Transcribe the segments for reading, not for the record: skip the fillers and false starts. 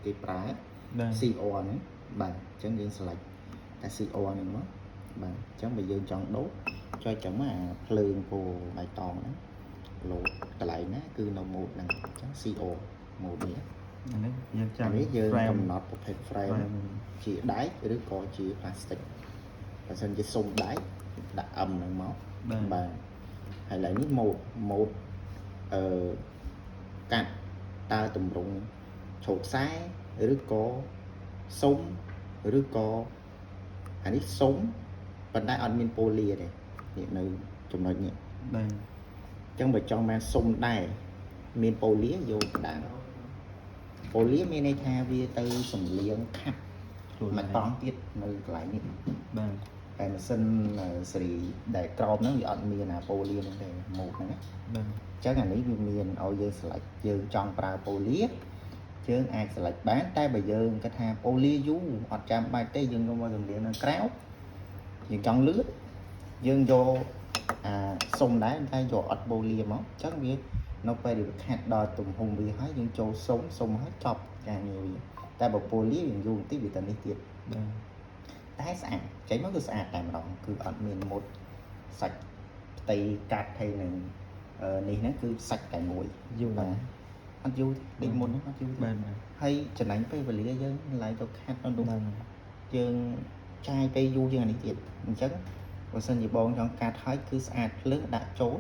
គេប្រើ បាទ CR ហ្នឹងបាទអញ្ចឹងយើង select តែ CR ហ្នឹងមកបាទអញ្ចឹងបើយើងចង់ដូរចុចចឹងមកអាភ្លើងពណ៌បៃតងហ្នឹងលោតកន្លែងណាគឺនៅ mode ហ្នឹងអញ្ចឹង CR mode នេះ អានេះយើងចាំ អានេះយើង frame កំណត់ប្រភេទ frame frame ជាដែកឬក៏ជា plastic បើសិនជាសុំដែកដាក់ M ហ្នឹងមក បាទ បាទហើយឡើយនេះ mode អឺកាត់តើតម្រង់ឆោតខ្សែឬក៏សុំឬក៏អានេះសុំប៉ុន្តែអត់មានពូលាទេនេះនៅចំណុចនេះ បាទ អញ្ចឹងបើចង់បានសុំដែរមានពូលាយកដើមពូលាមានន័យថាវាទៅសំលៀងខាប់ ខ្លួន មួយតង់ទៀតនៅកន្លែងនេះ បាទ តែម៉ាស៊ីនសេរីដែលក្រោមហ្នឹងវាអត់មានអាប៉ូលាហ្នឹងទេ mode ហ្នឹងណា បាទ អញ្ចឹងអានេះវាមានឲ្យយើង select យើងចង់ប្រើប៉ូលាយើងអាច select បានតែបើយើងគិតថាប៉ូលាយូរអត់ចាំបាច់ទេយើងយកមកសម្លៀងនៅក្រៅយើងចង់លឿនយើងយកអាសុំដែរតែយកអត់ប៉ូលាមកអញ្ចឹងវានៅពេលដែលវាខាត់ដល់ទំហំវាហើយយើងចូលសុំសុំហើយចប់ការងារវាតែបើប៉ូលាវាយូរបន្តិចវាទៅនេះទៀត បាទ តែស្អាតចេញមកគឺស្អាតតែម្ដងគឺអត់មានមុតសាច់ផ្ទៃកាត់ហើយនឹងអឺនេះហ្នឹងគឺសាច់តែមួយ យូរ បាទអត់យូរទេដូចមុនហ្នឹងអត់យូរទេ បាទបាទ ហើយចំណេញពេលវេលាយើងឡើងទៅខាត់នៅនោះ បាទ យើងចាយពេលយូរជាងអានេះទៀតអញ្ចឹងបើសិនជាបងចង់កាត់ហើយគឺស្អាតភ្លើងដាក់ចូល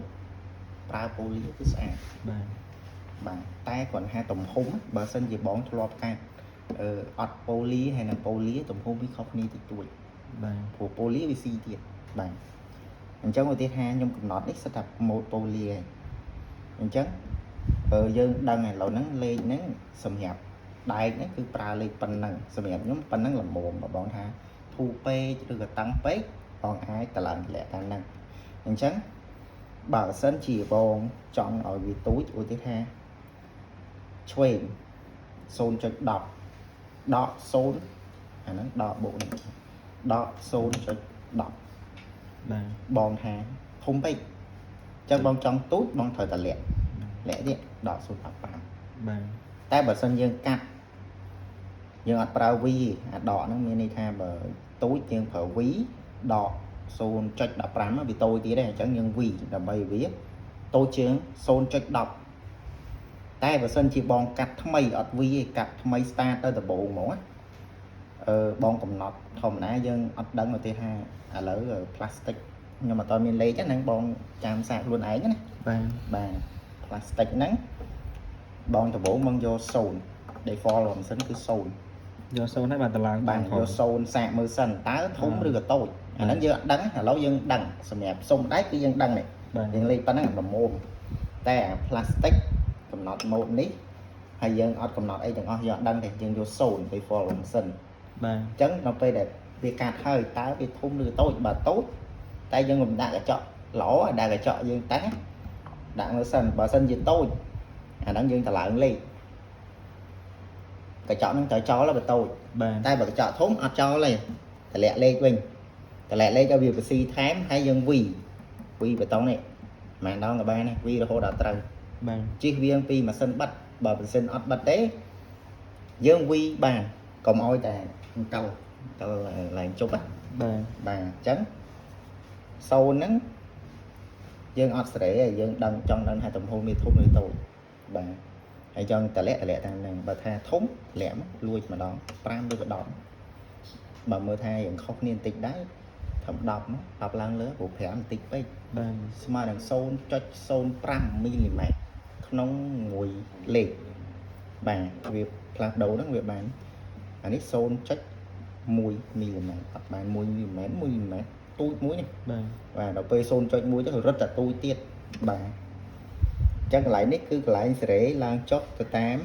ប្រើពូលីគឺស្អាត បាទ បាទតែគ្រាន់ថាទំហំបើសិនជាបងធ្លាប់កាត់អឺអត់ពូលីហើយនិងពូលីទំហំវាខុសគ្នាតិចតួច បាទ ព្រោះប៉ូលីវាស៊ីទៀតបាទអញ្ចឹងឧទាហរណ៍ខ្ញុំកំណត់នេះសិតតែ mode ប៉ូលីហើយអញ្ចឹងបើយើងដឹងឥឡូវហ្នឹងលេខហ្នឹងសម្រាប់ដែកហ្នឹងគឺប្រើលេខប៉ុណ្ណឹងសម្រាប់ខ្ញុំប៉ុណ្ណឹងល្មមបើបងថាធូរពេកឬក៏តឹងពេកបងអាចតឡើងតម្លាក់តាមហ្នឹងអញ្ចឹងបើសិនជាបងចង់ឲ្យវាទូចឧទាហរណ៍ឆ្វេង0.10ដក0អាហ្នឹងដកបូកនេះ ដក0.10 បាទ បងថាធំពេកអញ្ចឹងបងចង់ទូចបងត្រូវតែលាក់លាក់ទៀតដក0.15 បាទ តែបើសិនយើងកាត់យើងអត់ប្រើ V អាដកហ្នឹងមានន័យថាបើទូចយើងប្រើ V ដក0.15វាតូចទៀតដែរអញ្ចឹងយើង V ដើម្បីវាតូចជាង0.10តែបើសិនជាបងកាត់ថ្មីអត់ V ទេកាត់ថ្មី start ទៅដំបូងហ្មងណាអឺបងកំណត់ធម្មតាយើងអត់ដឹងទៅថាឥឡូវ plastic ខ្ញុំអត់តមានលេខទេហ្នឹងបងចាំសាកខ្លួនឯងណា បាទ បាទ plastic ហ្នឹងបងដំបូងបងយក0 default របស់ម៉ាស៊ីនគឺ0 យកសូន្យហើយបាទតម្លើង បាទ ក្រោម យក0សាកមើលសិនតើធំឬក៏តូចអាហ្នឹងយើងអត់ដឹងឥឡូវយើងដឹងសម្រាប់សុំដែកគឺយើងដឹងនេះ បាទ យើងលេខប៉ុណ្ណឹងល្មមតែអា plastic កំណត់ mode នេះហើយយើងអត់កំណត់អីទាំងអស់យើងអត់ដឹងទេយើងយក0 default របស់ម៉ាស៊ីន បាទ អញ្ចឹងដល់ពេលដែលវាកាត់ហើយតើវាធំឬតូចបើតូចតែយើងកុំដាក់កញ្ចក់ល្អឲ្យដាក់កញ្ចក់យើងតែដាក់មើលសិនបើសិនជាតូចអាហ្នឹងយើងតម្លើងលេខកញ្ចក់ហ្នឹងត្រូវចោលហើយបើតូច បាទ តែបើកញ្ចក់ធំអត់ចោលទេតម្លាក់លេខវិញតម្លាក់លេខឲ្យវាបស៊ីថែមហើយយើងវីវីបតង់នេះម៉ែនដងក៏បានដែរវីរហូតដល់ត្រូវ បាទ ជិះវៀងពីម៉ាស៊ីនបិទបើម៉ាស៊ីនអត់បិទទេយើងវីបានកុំឲ្យតែអង្កលអង្កលឡើងជប់ណា បាទ បាទអញ្ចឹងសូនហ្នឹងយើងអត់សេរីទេយើងដឹងចង់ដឹងថាទំហំវាធំឬតូចបាទហើយចង់តម្លាក់តម្លាក់តាមហ្នឹងបើថាធំតម្លាក់មកលួចម្ដង5ឬក៏10បើមើលថាយើងខុសគ្នាបន្តិចដែរធ្វើ10មក10ឡើងលើព្រោះ5បន្តិចពេក បាទ ស្មើនឹង0.05មីលីម៉ែត្រក្នុងមួយលេខបាទវាផ្លាស់ប្ដូរហ្នឹងវាបានអានេះ0.1មីលីម៉ែត្រអត់បាន1មីលីម៉ែត្រ1មីលីម៉ែត្រទូចមួយនេះ បាទ បាទដល់ពេល0.1ទៅរឹតតែទូចទៀតបាទអញ្ចឹងកន្លែងនេះគឺកន្លែងសេរីឡើងចុះទៅតាម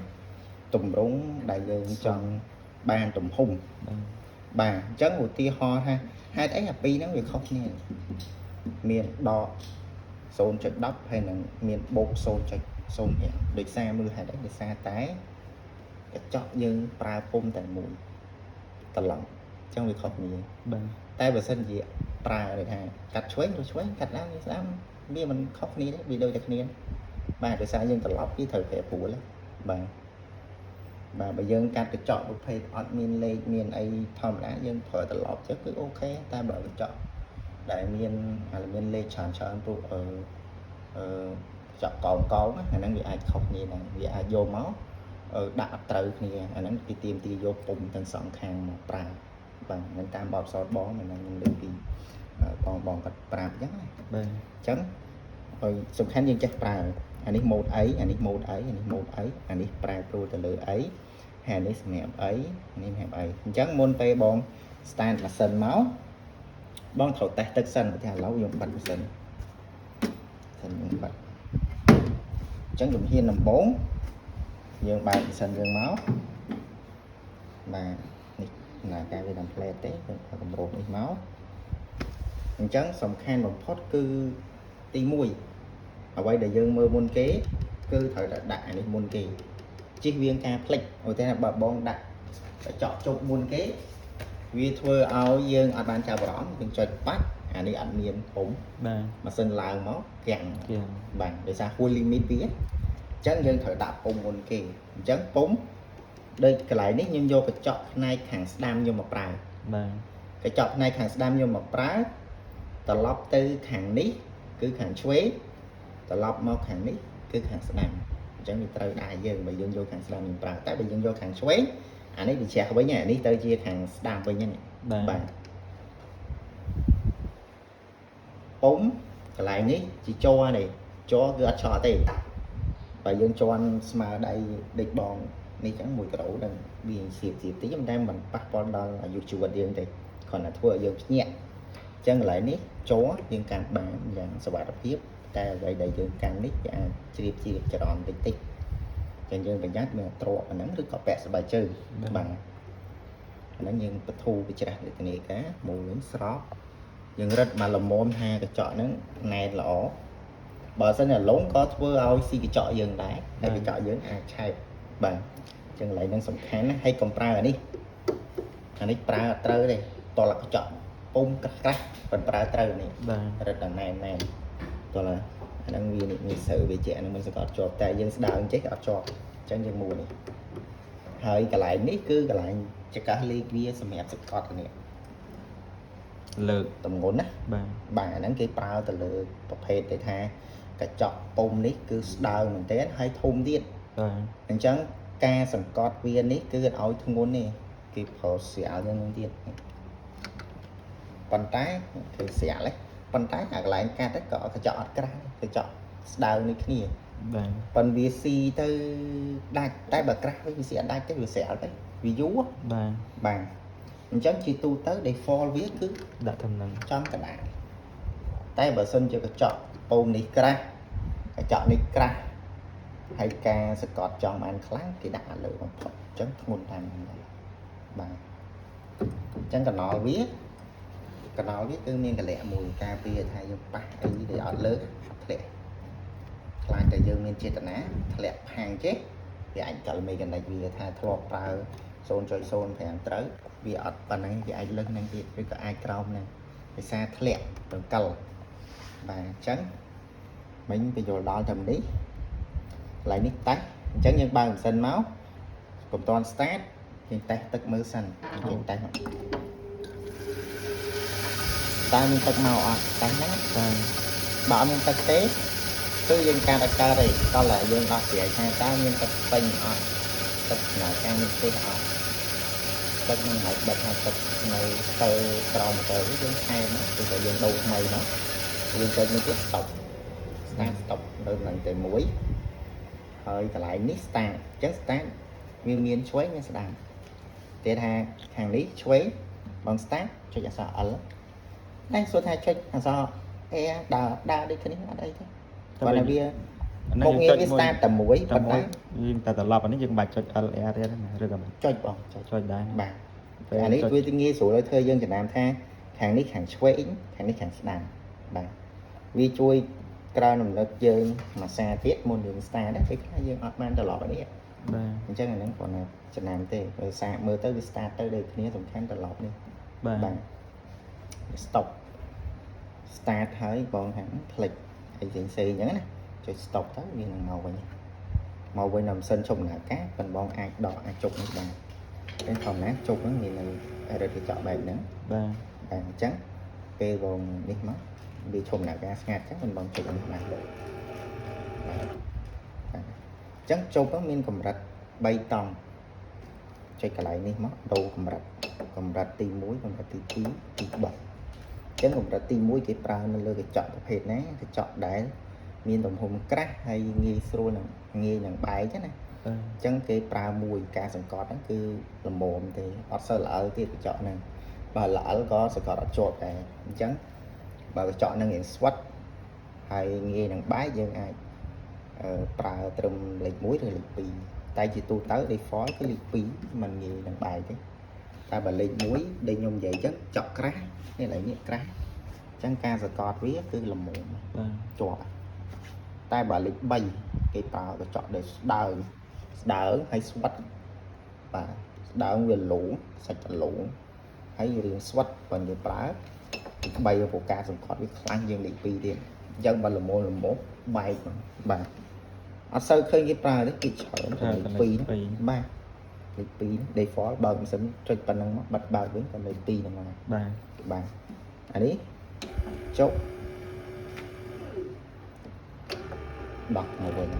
ទម្រង់ដែលយើងចង់បានទំហំ បាទ បាទអញ្ចឹងឧទាហរណ៍ថាហេតុអីអាពីរហ្នឹងវាខុសគ្នាមានដក0.10ហើយនឹងមានបូក0.05ដូចសារមើលហេតុអីដោយសារតែកញ្ចក់យើងប្រើពុំតែមួយត្រឡប់អញ្ចឹងវាខុសគ្នា បាទ តែបើសិនជាប្រើដូចថាកាត់ឆ្វេងទៅឆ្វេងកាត់ឡើងស្ដាំវាមិនខុសគ្នាទេវាដូចតែគ្នាបាទដោយសារយើងត្រឡប់វាត្រូវប្រែប្រួលបាទ បាទបើយើងកាត់កញ្ចក់ប្រភេទអត់មានលេខមានអីធម្មតាយើងប្រើត្រឡប់ទៅគឺ OK តែបើកញ្ចក់ដែលមានអាមានលេខច្រើនច្រើនព្រោះអឺកញ្ចក់កោងកោងអាហ្នឹងវាអាចខុសគ្នាដែរវាអាចយកមកដាក់អត់ត្រូវគ្នាអាហ្នឹងគេទាមទារយកពុម្ពទាំងសងខាងមកប្រើបាទហ្នឹងតាមបទពិសោធន៍បងមិនហ្នឹងខ្ញុំលើកពីបងបងគាត់ប្រាប់អញ្ចឹងណា បាទ អញ្ចឹងហើយសំខាន់យើងចេះប្រើអានេះ mode អីអានេះ mode អីអានេះ mode អីអានេះប្រែប្រួលទៅលើអីហើយអានេះសម្រាប់អីអានេះសម្រាប់អីអញ្ចឹងមុនពេលបង start ម៉ាស៊ីនមកបងត្រូវតេស្តទឹកសិនឧទាហរណ៍ឥឡូវយើងបិទម៉ាស៊ីនសិនយើងបិទអញ្ចឹងជំហានដំបូងយើងបើកម៉ាស៊ីនយើងមកបាទនេះដំណើរការវាតាមផ្លែទេយើងប្រើកម្របនេះមកអញ្ចឹងសំខាន់បំផុតគឺទី1អ្វីដែលយើងមើលមុនគេគឺត្រូវតែដាក់អានេះមុនគេជិះវៀងការផ្លិចឧទាហរណ៍បើបងដាក់កញ្ចក់ជប់មុនគេវាធ្វើឲ្យយើងអត់បានចាប់អារម្មណ៍យើងចុចបាច់អានេះអត់មានពុំ បាទ ម៉ាស៊ីនឡើងមកគាំង ជាង បាទដោយសារហួស limit វាអញ្ចឹងយើងត្រូវដាក់ពុំមុនគេអញ្ចឹងពុំដូចកន្លែងនេះខ្ញុំយកកញ្ចក់ផ្នែកខាងស្ដាំយកមកប្រើ បាទ កញ្ចក់ផ្នែកខាងស្ដាំយកមកប្រើត្រឡប់ទៅខាងនេះគឺខាងឆ្វេងត្រឡប់មកខាងនេះគឺខាងស្ដាំអញ្ចឹងវាត្រូវដែរយើងបើយើងយកខាងស្ដាំយើងប្រើតែបើយើងយកខាងឆ្វេងអានេះវាជ្រះវិញហើយអានេះទៅជាខាងស្ដាំវិញហ្នឹង បាទ បាទពុំកន្លែងនេះជាជ័រនេះជ័រគឺអត់ឆក់ទេបើយើងជន់ស្មើដៃដេកបងនេះចឹង1គីឡូដល់វាសៀបសៀបតិចតែមិនប៉ះពាល់ដល់អាយុជីវិតយើងទេគ្រាន់តែធ្វើឲ្យយើងភ្ញាក់អញ្ចឹងកន្លែងនេះជ័រយើងកាន់បានយ៉ាងសុវត្ថិភាពតែអ្វីដែលយើងកាន់នេះវាអាចជ្រាបជ្រាបចរន្តតិចតិចអញ្ចឹងយើងប្រយ័ត្នមានទ្របអាហ្នឹងឬក៏ពាក់ស្បែកជើងបាទ អាហ្នឹងយើងបធូរវិច្រាស់លក្ខនាការមូលវិញស្របយើងរឹតមកល្មមថាកញ្ចក់ហ្នឹងណែនល្អបើសិនជាលងក៏ធ្វើឲ្យស៊ីកញ្ចក់យើងដែរតែកញ្ចក់យើងអាចឆែកបាទអញ្ចឹងកន្លែងហ្នឹងសំខាន់ណាហើយកុំប្រើអានេះអានេះប្រើអត់ត្រូវទេតលកញ្ចក់ពុំក្រាស់ក្រាស់មិនប្រើត្រូវនេះ បាទ រឹតតែណែនណែនតលអាហ្នឹងវានេះមានស្រូវវាជាអាហ្នឹងមិនសង្កត់ជាប់តែយើងស្ដើងចេះអត់ជាប់អញ្ចឹងយើងមួនេះហើយកន្លែងនេះគឺកន្លែងចកាសលេខវាសម្រាប់សង្កត់នេះ លើក តម្ងន់ណា បាទ បាទអាហ្នឹងគេប្រើទៅលើប្រភេទដែលថាកញ្ចក់ពុំនេះគឺស្ដើងមែនទែនហើយធំទៀត បាទ អញ្ចឹងការសង្កត់វានេះគឺអត់ឲ្យធ្ងន់ទេគេប្រើស្រាលយ៉ាងហ្នឹងទៀតប៉ុន្តែគឺស្រាលឯងប៉ុន្តែអាកន្លែងកាត់ហ្នឹងក៏កញ្ចក់អត់ក្រាស់កញ្ចក់ស្ដើងនេះគ្នា បាទ ប៉ុន្តែវាស៊ីទៅដាច់តែបើក្រាស់វិញវាស៊ីអត់ដាច់ទេវាស្រាលទៅវាយូរ បាទ បាទអញ្ចឹងជាទូទៅ default វាគឺ ដាក់តំណឹង ចំកណ្ដាលតែបើសិនជាកញ្ចក់ពូមនេះក្រាស់កញ្ចក់នេះក្រាស់ហើយការសកត់ចង់បានខ្លាំងគេដាក់លើបំផុតអញ្ចឹងធ្ងន់តាមហ្នឹងដែរបាទអញ្ចឹងកណោលវាកណោលវាគឺមានកលៈមួយការពារថាយើងប៉ះអីដែលអត់លើកធ្លាក់ខ្លាចតែយើងមានចេតនាធ្លាក់ផាំងចេះវាអាចកលមេកានិកវាថាធ្លាប់ប្រើ0.05ត្រូវវាអត់ប៉ុណ្ណឹងវាអាចលើសហ្នឹងទៀតឬក៏អាចក្រោមហ្នឹង ភាសាធ្លាក់រង្កិលបាទអញ្ចឹងមិញបញ្យល់ដល់តែនេះកន្លែងនេះតេស្តអញ្ចឹងយើងបើកម៉ាស៊ីនមកកុំតាន់ start យើងតេស្តទឹកមើលសិនយើងតេស្តមកតើមានទឹកមកអត់តេស្តហ្នឹង បាទ បើអត់មានទឹកទេគឺយើងការអត់កើតទេតោះតែយើងដោះស្រាយថាតើមានទឹកពេញអត់ទឹកដំណើរការមានទេអត់ទឹកនឹងមិនបិទថាទឹកនៅទៅក្រោមទៅយើងថែមគឺតែយើងដូរថ្មីមកយើងចុចមួយទៀត stop start stop នៅនឹងតែមួយហើយកន្លែងនេះ start អញ្ចឹង start វាមានឆ្វេងមានស្ដាំទេថាខាងនេះឆ្វេងបង start ចុចអក្សរ L តែសួរថាចុចអក្សរ A ដើរដើរដូចគ្នាអត់អីទេគាត់ថាវាមុខងារវា start តែមួយ តែ ប៉ុន្តែ មួយយើងតែត្រឡប់អានេះយើងមិនបាច់ចុច L R ទៀតណាឬក៏មិន ចុចបងចុច ចុចដែរ បាទអានេះវាងាយស្រួលឲ្យធ្វើយើងចំណាំថាខាងនេះខាងឆ្វេងខាងនេះខាងស្ដាំបាទវាជួយក្រើនរំលឹកយើងមួយសារទៀតមុនយើង start ដែរពេលខ្លះយើងអត់បានត្រឡប់អានេះ បាទ អញ្ចឹងអាហ្នឹងគ្រាន់តែចំណាំទេដោយសារមើលទៅវា start ទៅដូចគ្នាសំខាន់ត្រឡប់នេះ បាទ បាទ stop start ហើយបងខាងផ្លិចអីផ្សេងៗអញ្ចឹងណាចុច stop ទៅវានឹងមកវិញ មកវិញដល់ម៉ាស៊ីនឈប់ដំណើរការប៉ុនបងអាចដកអាចជប់នេះបានតែធម្មតាជប់ហ្នឹងមាននៅរឹតកញ្ចក់បែបហ្នឹង។ បាទ។ បាទអញ្ចឹងពេលបងនេះមកវាឈប់ដំណើរការស្ងាត់អញ្ចឹងមិនបងជប់នេះបានបាទបាទអញ្ចឹងជប់ហ្នឹងមានកម្រិត3តង់ចុចកន្លែងនេះមកដូរកម្រិតកម្រិតទី1កម្រិតទី2ទី3អញ្ចឹងកម្រិតទី1គេប្រើនៅលើកញ្ចក់ប្រភេទណាកញ្ចក់ដែលមានទំហំក្រាស់ហើយងាយស្រួលនឹងងាយនឹងបែកណា។ បាទ។ អញ្ចឹងគេប្រើមួយការសង្កត់ហ្នឹងគឺល្មមទេអត់សូវល្អិលទៀតកញ្ចក់ហ្នឹងបើល្អិលក៏សង្កត់អត់ជាប់ដែរអញ្ចឹងបើកញ្ចក់ហ្នឹងរៀងស្វិតហើយងាយនឹងបែកយើងអាចប្រើត្រឹមលេខ1ឬលេខ2តែជាទូទៅ default គឺលេខ2มันងាយនឹងបែកទេតែបើលេខ1ដែលខ្ញុំនិយាយអញ្ចឹងចក់ក្រាស់នេះឡើយនេះក្រាស់អញ្ចឹងការសង្កត់វាគឺល្មម បាទ។ ជាប់តែបើលេខ3គេប្រើកញ្ចក់ដែលស្ដើងស្ដើងហើយស្វិតបាទស្ដើងវាលងសាច់លងហើយរៀងស្វិតបើយើងប្រើលេខ3ព្រោះការសង្កត់វាខ្លាំងជាងលេខ2ទៀតអញ្ចឹងបើល្មមល្មមបែកហ្មងបាទអត់សូវឃើញគេប្រើទេគេច្រើនតែលេខ2ហ្នឹងបាទលេខ2 default បើកម៉ាស៊ីនចុចប៉ុណ្ណឹងមកបិទបើកវិញក៏លេខ2ហ្នឹងមក បាទ។ បាទអានេះចុកដោះមកវិញ។